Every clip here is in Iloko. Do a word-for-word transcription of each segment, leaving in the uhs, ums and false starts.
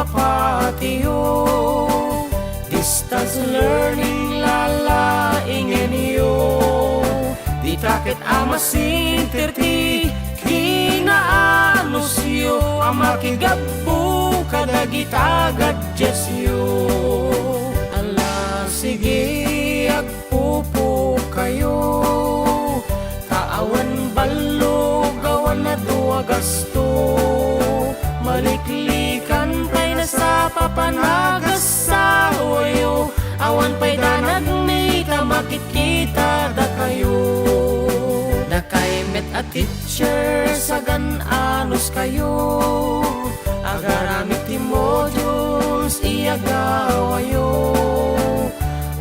patio. Distance learning lalaingenyo. Dita ket a masinter ti kinaanusyo a makigabbu kadagita gadgetsyo. Ala, sige, agpupokayo. Ta awan ballog, awan adu a gasto. Maliklikan pay nasapa panagassawayo. Awan pay danagmi ta makitkita dakayo. Dakay met a teacher, sagan-anos kayo. Agaramid ti modules, iyagawayo.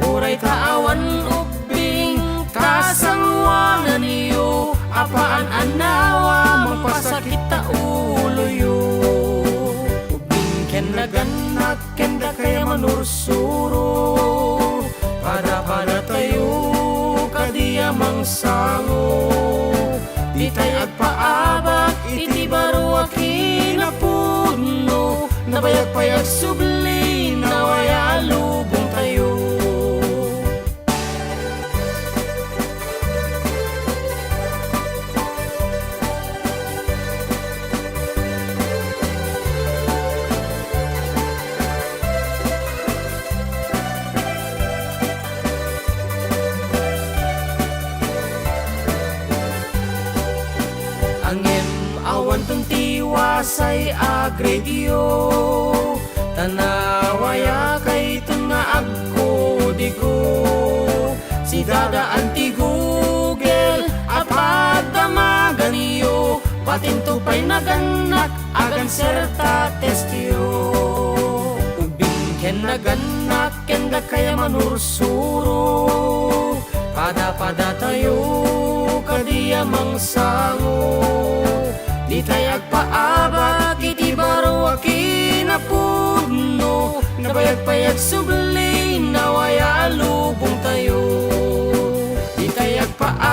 Uray ta awan ubbing, kasangoananyo, apaan a nawa, mangpasakit ta uloyo. Ubbing ken nagannak, ken dakay a manursuro, pada-padatayo kadi a mangsango. Ditay agpaabak iti baro a kinapudno, nabayag pay agsubli, nawaya a lubongtayo. Ngem awanton ti wasay a gradeyo, ta nawayakayton nga agkodigo. Sidadaan ti Google a padamaganyo, patinto pay nagannak aganser ta testyo. Ubbing ken nagannak ken dakay a manursuro, pada-padatayo kadi a mangsango. Ditay agpaabak iti baro a kinapudno, nabayag pay agsubli, nawaya a lubongtayo. Ditay agpaabak